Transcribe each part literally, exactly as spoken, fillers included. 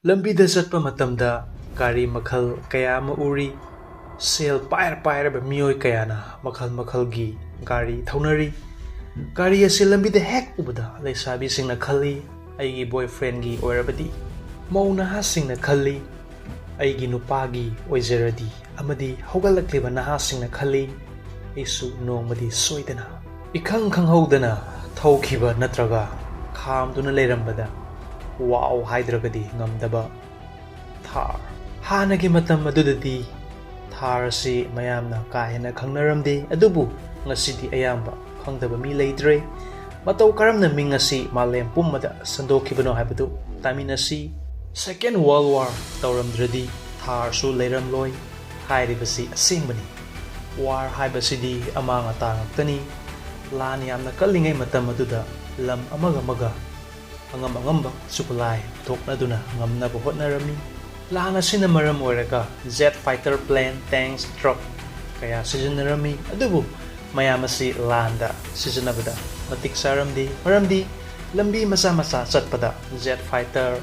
ꯂꯝꯕꯤꯗ ꯆꯠꯄ ꯃꯇꯝꯗ ꯒꯥꯔꯤ ꯃꯈꯜ ꯀꯌꯥ ꯑꯃ ꯎꯔꯤ꯫ ꯁꯦꯜ ꯄꯥꯏꯔ ꯄꯥꯏꯔꯕ ꯃꯤꯑꯣꯏ ꯀꯌꯥꯅ ꯃꯈꯜ ꯃꯈꯜꯒꯤ ꯒꯥꯔꯤ ꯊꯧꯅꯔꯤ꯫ ꯒꯥꯔꯤ ꯑꯁꯤ ꯂꯝꯕꯤꯗ ꯍꯦꯛ ꯎꯕꯗ ꯂꯩꯁꯥꯕꯤꯁꯤꯡꯅ ꯈꯜꯂꯤ, "ꯑꯩꯒꯤ boyfriendꯒꯤ ꯑꯣꯏꯔꯕꯗꯤ?" ꯃꯧ ꯅꯍꯥꯁꯤꯡꯅ ꯈꯜꯂꯤ, "ꯑꯩꯒꯤ ꯅꯨꯄꯥꯒꯤ ꯑꯣꯏꯖꯔꯗꯤ?" ꯑꯃꯗꯤ ꯍꯧꯒꯠꯂꯛꯂꯤꯕ ꯅꯍꯥꯁꯤꯡꯅ ꯈꯜꯂꯤ, "ꯑꯩꯁꯨ ꯅꯣꯡꯃꯗꯤ ꯁꯣꯏꯗꯅ", ꯏꯈꯪ ꯈꯪꯍꯧꯗꯅ ꯊꯧꯈꯤꯕ ꯅꯠꯇ꯭ꯔꯒ ꯈꯥꯝꯗꯨꯅ ꯂꯩꯔꯝꯕꯗ wow ꯍꯥꯏꯗ꯭ꯔꯒꯗꯤ ꯉꯝꯗꯕ ꯊꯥꯔ꯫ ꯍꯥꯟꯅꯒꯤ ꯃꯇꯝ ꯑꯗꯨꯗꯗꯤ ꯊꯥꯔ ꯑꯁꯤ ꯃꯌꯥꯝꯅ ꯀꯥ ꯍꯦꯟꯅ ꯈꯪꯅꯔꯝꯗꯦ, ꯑꯗꯨꯕꯨ ꯉꯁꯤꯗꯤ ꯑꯌꯥꯝꯕ ꯈꯪꯗꯕ ꯃꯤ ꯂꯩꯇ꯭ꯔꯦ꯫ ꯃꯇꯧ ꯀꯔꯝꯅ ꯃꯤꯡ ꯑꯁꯤ ꯃꯥꯂꯦꯝ ꯄꯨꯝꯕꯗ ꯁꯟꯗꯣꯛꯈꯤꯕꯅꯣ ꯍꯥꯏꯕꯗꯨ ꯇꯥꯃꯤꯟꯅꯁꯤ꯫ Second World War ꯇꯧꯔꯝꯗ꯭ꯔꯗꯤ ꯊꯥꯔꯁꯨ ꯂꯩꯔꯝꯂꯣꯏ ꯍꯥꯏꯔꯤꯕꯁꯤ ꯑꯁꯦꯡꯕꯅꯤ꯫ War ꯍꯥꯏꯕꯁꯤꯗꯤ ꯑꯃꯥꯡ ꯑꯇꯥ ꯉꯥꯛꯇꯅꯤ꯫ ꯂꯥꯟ ꯌꯥꯝꯅ ꯀꯜꯂꯤꯉꯩ ꯃꯇꯝ ꯑꯗꯨꯗ ꯂꯝ ꯑꯃꯒ ꯑꯃꯒ ꯑꯉꯝ ꯑꯉꯝꯕ ꯈꯨꯠꯁꯨ ꯈꯨꯠꯂꯥꯏ ꯄꯨꯊꯣꯛꯅꯗꯨꯅ ꯉꯝꯅꯕ ꯍꯣꯠꯅꯔꯝꯃꯤ꯫ ꯂꯥꯟ ꯑꯁꯤꯅ ꯃꯔꯝ ꯑꯣꯏꯔꯒ jet fighter plane, tanks, truck ꯀꯌꯥ ꯁꯤꯖꯤꯟꯅꯔꯝꯃꯤ꯫ ꯑꯗꯨꯕꯨ ꯃꯌꯥꯝ ꯑꯁꯤ ꯂꯥꯟꯗ ꯁꯤꯖꯤꯟꯅꯕꯗ ꯃꯇꯤꯛ ꯆꯥꯔꯝꯗꯦ, ꯃꯔꯝꯗꯤ ꯂꯝꯕꯤ ꯃꯆꯥ ꯃꯆꯥ ꯆꯠꯄꯗ jet fighter,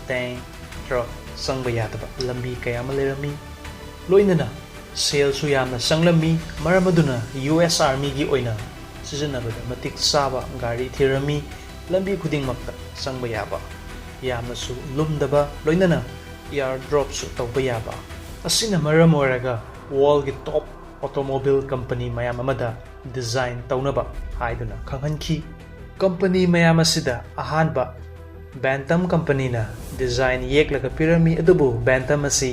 tank, truck ꯆꯪꯕ ꯌꯥꯗꯕ ꯂꯝꯕꯤ ꯀꯌꯥ ꯑꯃ ꯂꯩꯔꯝꯃꯤ꯫ ꯂꯣꯏꯅꯅ ꯁꯦꯜꯁꯨ ꯌꯥꯝꯅ ꯆꯪꯂꯝꯃꯤ, ꯃꯔꯝ ꯑꯗꯨꯅ U S Armyꯒꯤ ꯑꯣꯏꯅ ꯁꯤꯖꯤꯟꯅꯕꯗ ꯃꯇꯤꯛ ꯆꯥꯕ ꯒꯥꯔꯤ ꯊꯤꯔꯝꯃꯤ꯫ ꯂꯝꯕꯤ ꯈꯨꯗꯤꯡꯃꯛꯇ ꯆꯪꯕ ꯌꯥꯕ, ꯌꯥꯝꯅꯁꯨ ꯂꯨꯝꯗꯕ, ꯂꯣꯏꯅꯅ air dropꯁꯨ ꯇꯧꯕ ꯌꯥꯕ꯫ ꯑꯁꯤꯅ ꯃꯔꯝ ꯑꯣꯏꯔꯒ worldꯒꯤ top automobile company ꯃꯌꯥꯝ ꯑꯃꯗ design ꯇꯧꯅꯕ ꯍꯥꯏꯗꯨꯅ ꯈꯪꯍꯟꯈꯤ꯫ Company ꯃꯌꯥꯝ ꯑꯁꯤꯗ ꯑꯍꯥꯟꯕ Bantam companyꯅ design ꯌꯦꯛꯂꯒ ꯄꯤꯔꯝꯃꯤ, ꯑꯗꯨꯕꯨ Bantam ꯑꯁꯤ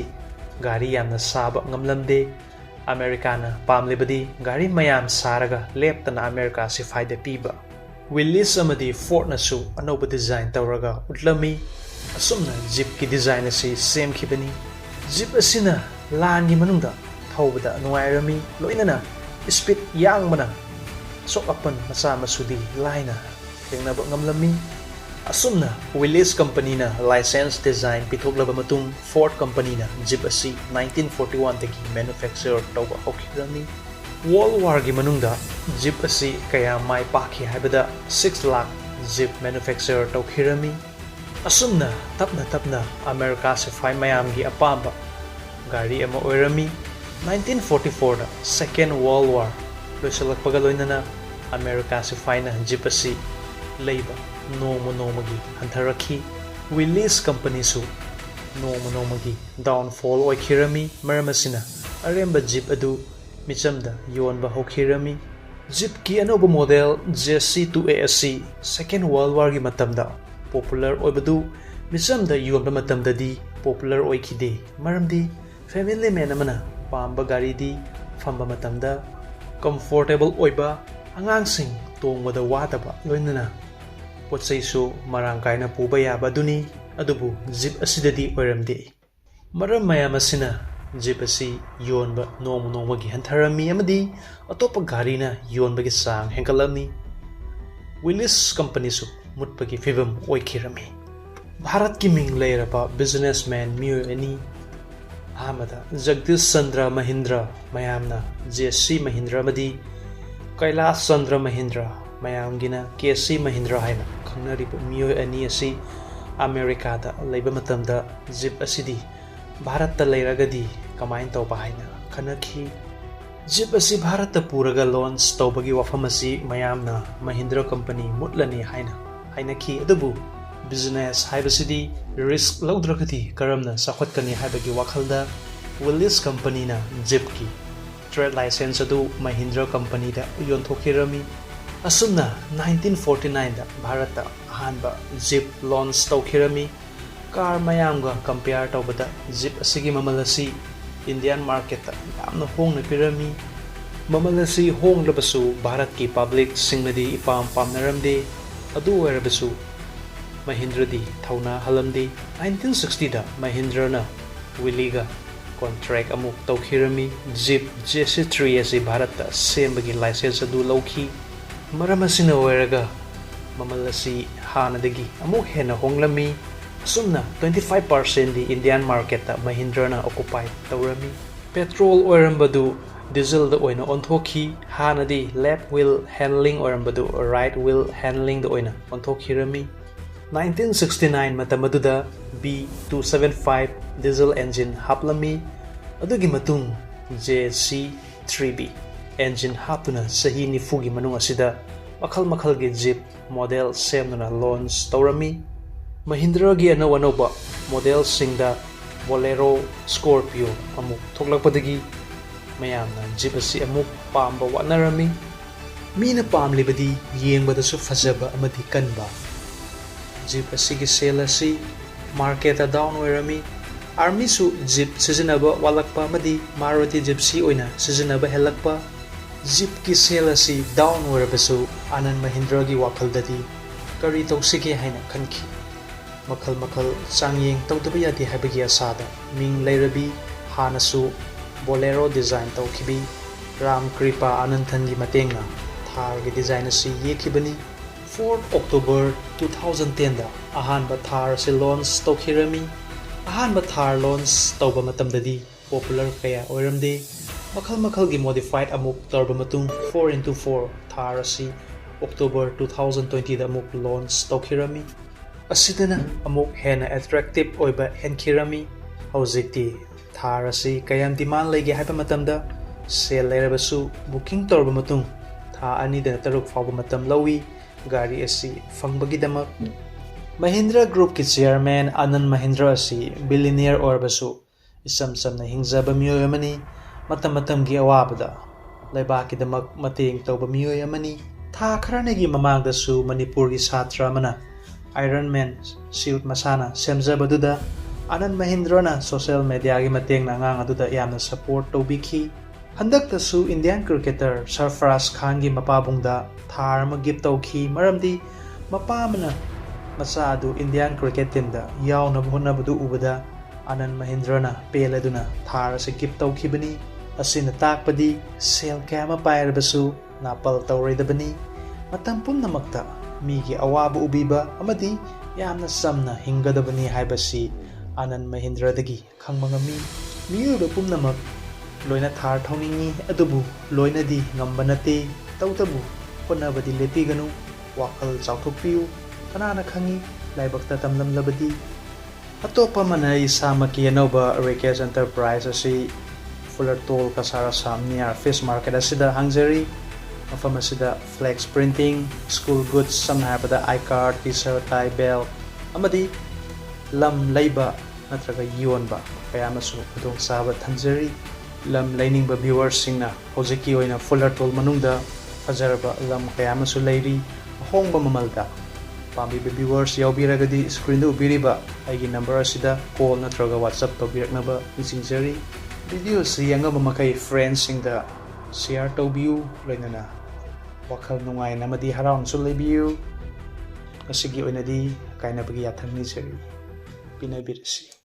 ꯒꯥꯔꯤ ꯌꯥꯝꯅ ꯁꯥꯕ ꯉꯝꯂꯝꯗꯦ꯫ ꯑꯃꯦꯔꯤꯀꯥꯅ ꯄꯥꯝꯂꯤꯕꯗꯤ ꯒꯥꯔꯤ ꯃꯌꯥꯝ ꯁꯥꯔꯒ ꯂꯦꯞꯇꯅ ꯑꯃꯦꯔꯤꯀꯥ ꯁꯤꯐꯥꯏꯗ ꯄꯤꯕ꯫ Willys ꯑꯃꯗꯤ Fordꯅꯁꯨ ꯑꯅꯧꯕ design ꯇꯧꯔꯒ ꯎꯠꯂꯝꯃꯤ꯫ ꯑꯁꯨꯝꯅ Jeepꯀꯤ design ꯑꯁꯤ ꯁꯦꯝꯈꯤꯕꯅꯤ꯫ Jeep ꯑꯁꯤꯅ ꯂꯥꯟꯒꯤ ꯃꯅꯨꯡꯗ ꯊꯧꯕꯗ ꯅꯨꯡꯉꯥꯏꯔꯝꯃꯤ, ꯂꯣꯏꯅꯅ speed ꯌꯥꯡꯕꯅ ꯑꯁꯣꯛ ꯑꯄꯟ ꯃꯆꯥ ꯃꯁꯨꯗꯤ ꯂꯥꯏꯅ ꯊꯦꯡꯅꯕ ꯉꯝꯂꯝꯃꯤ꯫ ꯑꯁꯨꯝꯅ Willys companyꯅ license design ꯄꯤꯊꯣꯛꯂꯕ ꯃꯇꯨꯡ Ford companyꯅ Jeep ꯑꯁꯤ nineteen forty oneꯗꯒꯤ manufacture ꯇꯧꯕ ꯍꯧꯈꯤꯔꯝꯃꯤ꯫ World Warꯒꯤ ꯃꯅꯨꯡꯗ Jeep ꯑꯁꯤ ꯀꯌꯥ ꯃꯥꯏ ꯄꯥꯛꯈꯤ ꯍꯥꯏꯕꯗ six lakh Jeep manufacture ꯇꯧꯈꯤꯔꯝꯃꯤ꯫ ꯑꯁꯨꯝꯅ ꯇꯞꯅ ꯇꯞꯅ ꯑꯃꯦꯔꯤꯀꯥ ꯁꯤꯐꯥꯏ ꯃꯌꯥꯝꯒꯤ ꯑꯄꯥꯝꯕ ꯒꯥꯔꯤ ꯑꯃ ꯑꯣꯏꯔꯝꯃꯤ꯫ Nineteen forty fourꯗ Second World War ꯂꯣꯏꯁꯤꯜꯂꯛꯄꯒ ꯂꯣꯏꯅꯅ ꯑꯃꯦꯔꯤꯀꯥ ꯁꯤꯐꯥꯏꯅ ꯖꯤꯞ ꯑꯁꯤ ꯂꯩꯕ ꯅꯣꯡꯃ ꯅꯣꯡꯃꯒꯤ ꯍꯟꯊꯔꯛꯈꯤ꯫ ꯋꯤꯂꯤꯁ ꯀꯝꯄꯅꯤꯁꯨ ꯅꯣꯡꯃ ꯅꯣꯡꯃꯒꯤ downfall ꯑꯣꯏꯈꯤꯔꯝꯃꯤ꯫ ꯃꯔꯝ ꯑꯁꯤꯅ ꯑꯔꯦꯝꯕ ꯖꯤꯞ ꯑꯗꯨ ꯃꯤꯆꯝꯗ ꯌꯣꯟꯕ ꯍꯧꯈꯤꯔꯝꯃꯤ꯫ ꯖꯤꯞꯀꯤ ꯑꯅꯧꯕ model J C two A ꯑꯁꯤ Second World Warꯒꯤ ꯃꯇꯝꯗ popular ꯑꯣꯏꯕꯗꯨ ꯃꯤꯆꯝꯗ ꯌꯣꯟꯕ ꯃꯇꯝꯗꯗꯤ popular ꯑꯣꯏꯈꯤꯗꯦ꯫ ꯃꯔꯝꯗꯤ family man ꯑꯃꯅ ꯄꯥꯝꯕ ꯒꯥꯔꯤꯗꯤ ꯐꯝꯕ ꯃꯇꯝꯗ comfortable ꯑꯣꯏꯕ, ꯑꯉꯥꯡꯁꯤꯡ ꯇꯣꯡꯕꯗ ꯋꯥꯗꯕ, ꯂꯣꯏꯅꯅ ꯄꯣꯠ ꯆꯩꯁꯨ ꯃꯔꯥꯡ ꯀꯥꯏꯅ ꯄꯨꯕ ꯌꯥꯕ ꯑꯗꯨꯅꯤ꯫ ꯑꯗꯨꯕꯨ ꯖꯤꯞ ꯑꯁꯤꯗꯗꯤ ꯑꯣꯏꯔꯝꯗꯦ꯫ ꯃꯔꯝ ꯃꯌꯥꯝ ꯑꯁꯤꯅ ꯖꯤꯞ ꯑꯁꯤ ꯌꯣꯟꯕ ꯅꯣꯡꯃ ꯅꯣꯡꯃꯒꯤ ꯍꯟꯊꯔꯝꯃꯤ ꯑꯃꯗꯤ ꯑꯇꯣꯞꯄ ꯒꯥꯔꯤꯅ ꯌꯣꯟꯕꯒꯤ ꯆꯥꯡ ꯍꯦꯟꯒꯠꯂꯝꯃꯤ꯫ ꯋꯤꯂꯤꯁ ꯀꯝꯄꯅꯤꯁꯨ ꯃꯨꯠꯄꯒꯤ ꯐꯤꯕꯝ ꯑꯣꯏꯈꯤꯔꯝꯃꯤ꯫ ꯚꯥꯔꯠꯀꯤ ꯃꯤꯡ ꯂꯩꯔꯕ businessman ꯃꯤꯑꯣꯏ ꯑꯅꯤ, ꯑꯍꯥꯟꯕꯗ ꯖꯒꯗꯤꯁ ꯆꯟꯗ꯭ꯔ ꯃꯍꯤꯟꯗ꯭ꯔ, ꯃꯌꯥꯝꯅ J C ꯃꯍꯤꯟꯗ꯭ꯔ ꯑꯃꯗꯤ ꯀꯩꯂꯥꯁ ꯆꯟꯗ꯭ꯔ ꯃꯍꯤꯟꯗ꯭ꯔ, ꯃꯌꯥꯝꯒꯤꯅ K C ꯃꯍꯤꯟꯗ꯭ꯔ ꯍꯥꯏꯅ ꯈꯪꯅꯔꯤꯕ ꯃꯤꯑꯣꯏ ꯑꯅꯤ ꯑꯁꯤ ꯑꯃꯦꯔꯤꯀꯥꯗ ꯂꯩꯕ ꯃꯇꯝꯗ ꯖꯤꯞ ꯑꯁꯤꯗꯤ ꯚꯥꯔꯠꯇ ꯂꯩꯔꯒꯗꯤ ꯀꯃꯥꯏꯅ ꯇꯧꯕ ꯍꯥꯏꯅ ꯈꯟꯅꯈꯤ꯫ ꯖꯤꯞ ꯑꯁꯤ ꯚꯥꯔꯠꯇ ꯄꯨꯔꯒ launch ꯇꯧꯕꯒꯤ ꯋꯥꯐꯝ ꯑꯁꯤ ꯃꯌꯥꯝꯅ ꯃꯍꯤꯟꯗ꯭ꯔ ꯀꯝꯄꯅꯤ ꯃꯨꯠꯂꯅꯤ ꯍꯥꯏꯅ ꯍꯥꯏꯅꯈꯤ꯫ ꯑꯗꯨꯕꯨ business ꯍꯥꯏꯕꯁꯤꯗꯤ risk ꯂꯧꯗ꯭ꯔꯒꯗꯤ ꯀꯔꯝꯅ ꯆꯥꯎꯈꯠꯀꯅꯤ ꯍꯥꯏꯕꯒꯤ ꯋꯥꯈꯜꯗ ꯋꯤꯂꯤꯁ ꯀꯝꯄꯅꯤꯅ ꯖꯤꯞꯀꯤ trade license ꯑꯗꯨ ꯃꯍꯤꯟꯗ꯭ꯔ ꯀꯝꯄꯅꯤꯗ ꯌꯣꯟꯊꯣꯛꯈꯤꯔꯝꯃꯤ꯫ ꯑꯁꯨꯝꯅ nineteen forty nineꯗ ꯚꯥꯔꯠꯇ ꯑꯍꯥꯟꯕ ꯖꯤꯞ launch ꯇꯧꯈꯤꯔꯝꯃꯤ꯫ ꯀꯥꯔ ꯃꯌꯥꯝꯒ compare ꯇꯧꯕꯗ ꯖꯤꯞ ꯑꯁꯤꯒꯤ ꯃꯃꯜ ꯑꯁꯤ Indian marketꯇ ꯌꯥꯝꯅ ꯍꯣꯡꯅ ꯄꯤꯔꯝꯃꯤ꯫ ꯃꯃꯜ ꯑꯁꯤ ꯍꯣꯡꯂꯕꯁꯨ ꯚꯥꯔꯠꯀꯤ publicꯁꯤꯡꯅꯗꯤ ꯏꯄꯥꯝ ꯄꯥꯝꯅꯔꯝꯗꯦ꯫ ꯑꯗꯨ ꯑꯣꯏꯔꯕꯁꯨ ꯃꯍꯤꯟꯗ꯭ꯔꯗꯤ ꯊꯧꯅꯥ ꯍꯜꯂꯝꯗꯦ꯫ Nineteen sixtyꯗ ꯃꯍꯤꯟꯗ꯭ꯔꯅ ꯋꯤꯂꯤꯒ contract ꯑꯃꯨꯛ ꯇꯧꯈꯤꯔꯝꯃꯤ꯫ ꯖꯤꯞ J C three ꯑꯁꯤ ꯚꯥꯔꯠꯇ ꯁꯦꯝꯕꯒꯤ license ꯑꯗꯨ ꯂꯧꯈꯤ꯫ ꯃꯔꯝ ꯑꯁꯤꯅ ꯑꯣꯏꯔꯒ ꯃꯃꯜ ꯑꯁꯤ ꯍꯥꯟꯅꯗꯒꯤ ꯑꯃꯨꯛ ꯍꯦꯟꯅ ꯍꯣꯡꯂꯝꯃꯤ꯫ ꯑꯁꯨꯝꯅ twenty five percentꯗꯤ Indian marketꯇ ꯃꯍꯤꯟꯗ꯭ꯔꯅ occupy ꯇꯧꯔꯝꯃꯤ꯫ Petrol ꯑꯣꯏꯔꯝꯕꯗꯨ dieselꯗ ꯑꯣꯏꯅ ꯑꯣꯟꯊꯣꯛꯈꯤ꯫ ꯍꯥꯟꯅꯗꯤ left wheel handling ꯑꯣꯏꯔꯝꯕꯗꯨ right wheel handlingꯗ ꯑꯣꯏꯅ ꯑꯣꯟꯊꯣꯛꯈꯤꯔꯝꯃꯤ꯫ ꯅꯥꯏꯟꯇꯤꯟ ꯁꯤꯛꯁꯇꯤ ꯅꯥꯏꯟ ꯃꯇꯝ ꯑꯗꯨꯗ B two seven five diesel engine ꯍꯥꯞꯂꯝꯃꯤ꯫ ꯑꯗꯨꯒꯤ ꯃꯇꯨꯡ JC three B engine ꯍꯥꯞꯇꯨꯅ ꯆꯍꯤ ꯅꯤꯐꯨꯒꯤ ꯃꯅꯨꯡ ꯑꯁꯤꯗ ꯃꯈꯜ ꯃꯈꯜꯒꯤ Jeep model ꯁꯦꯝꯗꯨꯅ launch ꯇꯧꯔꯝꯃꯤ꯫ ꯃꯍꯤꯟꯗ꯭ꯔꯒꯤ ꯑꯅꯧ ꯑꯅꯧꯕ modelꯁꯤꯡꯗ Bolero, Scorpio ꯑꯃꯨꯛ ꯊꯣꯛꯂꯛꯄꯗꯒꯤ ꯃꯌꯥꯝꯅ Jeep ꯑꯁꯤ ꯑꯃꯨꯛ ꯄꯥꯝꯕ ꯋꯥꯠꯅꯔꯝꯃꯤ꯫ ꯃꯤꯅ ꯄꯥꯝꯂꯤꯕꯗꯤ ꯌꯦꯡꯕꯗꯁꯨ ꯐꯖꯕ ꯑꯃꯗꯤ ꯀꯟꯕ꯫ Jeep ꯑꯁꯤꯒꯤ sale ꯑꯁꯤ marketꯇ down ꯑꯣꯏꯔꯝꯃꯤ꯫ Armyꯁꯨ Jeep ꯁꯤꯖꯤꯟꯅꯕ ꯋꯥꯠꯂꯛꯄ ꯑꯃꯗꯤ Maruti Gypsy ꯑꯣꯏꯅ ꯁꯤꯖꯤꯟꯅꯕ ꯍꯦꯜꯂꯛꯄ꯫ Jeepꯀꯤ sale ꯑꯁꯤ down ꯑꯣꯏꯔꯕꯁꯨ Anand Mahindraꯒꯤ ꯋꯥꯈꯜꯗꯗꯤ ꯀꯔꯤ ꯇꯧꯁꯤꯒꯦ ꯍꯥꯏꯅ ꯈꯟꯈꯤ꯫ ꯃꯈꯜ ꯃꯈꯜ ꯆꯥꯡꯌꯦꯡ ꯇꯧꯗꯕ ꯌꯥꯗꯦ ꯍꯥꯏꯕꯒꯤ ꯑꯁꯥꯗ ꯃꯤꯡ ꯂꯩꯔꯕꯤ ꯍꯥꯟꯅꯁꯨ Bolero design ꯇꯧꯈꯤꯕꯤ ꯔꯥꯝ ꯀ꯭ꯔꯤꯄꯥ ꯑꯅꯟꯊꯟꯒꯤ ꯃꯇꯦꯡꯅ Tharꯒꯤ design ꯑꯁꯤ ꯌꯦꯛꯈꯤꯕꯅꯤ꯫ Fourth October two thousand tenꯗ ꯑꯍꯥꯟꯕ Thar ꯑꯁꯤ launch ꯇꯧꯈꯤꯔꯝꯃꯤ꯫ ꯑꯍꯥꯟꯕ Thar launch ꯇꯧꯕ ꯃꯇꯝꯗꯗꯤ popular ꯀꯌꯥ ꯑꯣꯏꯔꯝꯗꯦ꯫ ꯃꯈꯜ ꯃꯈꯜꯒꯤ modified ꯑꯃꯨꯛ ꯇꯧꯔꯕ ꯃꯇꯨꯡ four into four Thar ꯑꯁꯤ October two thousand twentyꯗ ꯑꯃꯨꯛ launch ꯇꯧꯈꯤꯔꯝꯃꯤ꯫ ꯑꯁꯤꯗꯅ ꯑꯃꯨꯛ ꯍꯦꯟꯅ attractive ꯑꯣꯏꯕ ꯍꯦꯟꯈꯤꯔꯝꯃꯤ꯫ ꯍꯧꯖꯤꯛꯇꯤ Thar ꯑꯁꯤ ꯀꯌꯥꯝ demand ꯂꯩꯒꯦ ꯍꯥꯏꯕ ꯃꯇꯝꯗ, sale ꯂꯩꯔꯕꯁꯨ booking ꯇꯧꯔꯕ ꯃꯇꯨꯡ ꯊꯥ ꯑꯅꯤꯗꯅ ꯇꯔꯨꯛ ꯐꯥꯎꯕ ꯃꯇꯝ ꯂꯧꯏ ꯒꯥꯔꯤ ꯑꯁꯤ ꯐꯪꯕꯒꯤꯗꯃꯛ꯫ Mahindra Groupꯀꯤ chairman Anand Mahindra ꯑꯁꯤ billionaire ꯑꯣꯏꯔꯕꯁꯨ ꯏꯆꯝ ꯆꯝꯅ ꯍꯤꯡꯖꯕ ꯃꯤꯑꯣꯏ ꯑꯃꯅꯤ꯫ ꯃꯇꯝ ꯃꯇꯝꯒꯤ ꯑꯋꯥꯕꯗ ꯂꯩꯕꯥꯛꯀꯤꯗꯃꯛ ꯃꯇꯦꯡ ꯇꯧꯕ ꯃꯤꯑꯣꯏ ꯑꯃꯅꯤ꯫ ꯊꯥ ꯈꯔꯅꯤꯒꯤ ꯃꯃꯥꯡꯗꯁꯨ ꯃꯅꯤꯄꯨꯔꯒꯤ ꯁꯥꯇ꯭ꯔ ꯑꯃꯅ Iron Man suit ꯃꯁꯥꯅ ꯁꯦꯝꯖꯕꯗꯨꯗ Anand Mahindraꯅ social mediaꯒꯤ ꯃꯇꯦꯡꯅ ꯑꯉꯥꯡ ꯑꯗꯨꯗ ꯌꯥꯝꯅ support ꯇꯧꯕꯤꯈꯤ꯫ ꯍꯟꯗꯛꯇꯁꯨ Indian cricketer Sarfaraz Khanꯒꯤ ꯃꯄꯥꯕꯨꯡꯗ Thar ꯑꯃ gift ꯇꯧꯈꯤ, ꯃꯔꯝꯗꯤ ꯃꯄꯥ ꯑꯃꯅ ꯃꯆꯥ ꯑꯗꯨ Indian cricket teamꯗ ꯌꯥꯎꯅꯕ ꯍꯣꯠꯅꯕꯗꯨ ꯎꯕꯗ Anand Mahindraꯅ ꯄꯦꯜꯂꯗꯨꯅ Thar ꯑꯁꯤ gift ꯇꯧꯈꯤꯕꯅꯤ꯫ ꯑꯁꯤꯅ ꯇꯥꯛꯄꯗꯤ sale ꯀꯌꯥ ꯑꯃ ꯄꯥꯏꯔꯕꯁꯨ ꯅꯥꯄꯜ ꯇꯧꯔꯣꯏꯗꯕꯅꯤ꯫ ꯃꯇꯝ ꯄꯨꯝꯅꯃꯛꯇ ꯃꯤꯒꯤ ꯑꯋꯥꯕ ꯎꯕꯤꯕ ꯑꯃꯗꯤ ꯌꯥꯝꯅ ꯆꯝꯅ ꯍꯤꯡꯒꯗꯕꯅꯤ ꯍꯥꯏꯕꯁꯤ Anand Mahindraꯗꯒꯤ ꯈꯪꯕ ꯉꯝꯃꯤ꯫ ꯃꯤꯑꯣꯏꯕ ꯄꯨꯝꯅꯃꯛ ꯂꯣꯏꯅ Thar ꯊꯧꯅꯤꯡꯏ, ꯑꯗꯨꯕꯨ ꯂꯣꯏꯅꯗꯤ ꯉꯝꯕ ꯅꯠꯇꯦ꯫ ꯇꯧꯕꯇꯕꯨ ꯍꯣꯠꯅꯕꯗꯤ ꯂꯦꯞꯄꯤꯒꯅꯨ, ꯋꯥꯈꯜ ꯆꯥꯎꯊꯣꯛꯄꯤꯌꯨ꯫ ꯀꯅꯥꯅ ꯈꯪꯏ, ꯂꯥꯏꯕꯛꯇ ꯇꯝꯂꯝꯂꯕꯗꯤ꯫ ꯑꯇꯣꯞꯄ ꯑꯃꯅ ꯑꯩ ꯏꯁꯥꯃꯛꯀꯤ ꯑꯅꯧꯕ Rakesh Enterprise ꯑꯁꯤ Fuller Toll, Kasara Sham near Fish Market ꯑꯁꯤꯗ ꯍꯥꯡꯖꯔꯤ꯫ ꯃꯐꯝ ꯑꯁꯤꯗ flex printing, school goods, ꯁꯝꯅ ꯍꯥꯏꯔꯕꯗ I card, T-shirt, tie, belt, ꯑꯃꯗꯤ ꯂꯝ ꯂꯩꯕ ꯅꯠꯇ꯭ꯔꯒ ꯌꯣꯟꯕ ꯀꯌꯥ ꯑꯃꯁꯨ ꯈꯨꯗꯣꯡꯆꯥꯕ ꯊꯝꯖꯔꯤ꯫ ꯂꯝ ꯂꯩꯅꯤꯡꯕ viewersꯁꯤꯡꯅ ꯍꯧꯖꯤꯛꯀꯤ ꯑꯣꯏꯅ Fuller Toll ꯃꯅꯨꯡꯗ ꯐꯖꯔꯕ ꯂꯝ ꯀꯌꯥ ꯑꯃꯁꯨ ꯂꯩꯔꯤ ꯑꯍꯣꯡꯕ ꯃꯃꯜꯗ꯫ ꯄꯥꯝꯕꯤꯕ viewers ꯌꯥꯎꯕꯤꯔꯒꯗꯤ screenꯗ ꯎꯕꯤꯔꯤꯕ ꯑꯩꯒꯤ number ꯑꯁꯤꯗ call ꯅꯠꯇ꯭ꯔꯒ WhatsApp ꯇꯧꯕꯤꯔꯛꯅꯕ ꯅꯤꯡꯁꯤꯡꯖꯔꯤ꯫ Videoꯁꯤ ꯑꯉꯝꯕ ꯃꯈꯩ friendsꯁꯤꯡꯗ share ꯇꯧꯕꯤꯌꯨ, ꯂꯣꯏꯅꯅ ꯋꯥꯈꯜ ꯅꯨꯡꯉꯥꯏꯅ ꯑꯃꯗꯤ ꯍꯔꯥꯎꯅꯁꯨ ꯂꯩꯕꯤꯌꯨ꯫ ꯉꯁꯤꯒꯤ ꯑꯣꯏꯅꯗꯤ ꯀꯥꯏꯅꯕꯒꯤ ꯌꯥꯊꯪ ꯅꯤꯖꯔꯤ꯫ ꯄꯤꯅꯕꯤꯔꯁꯤ꯫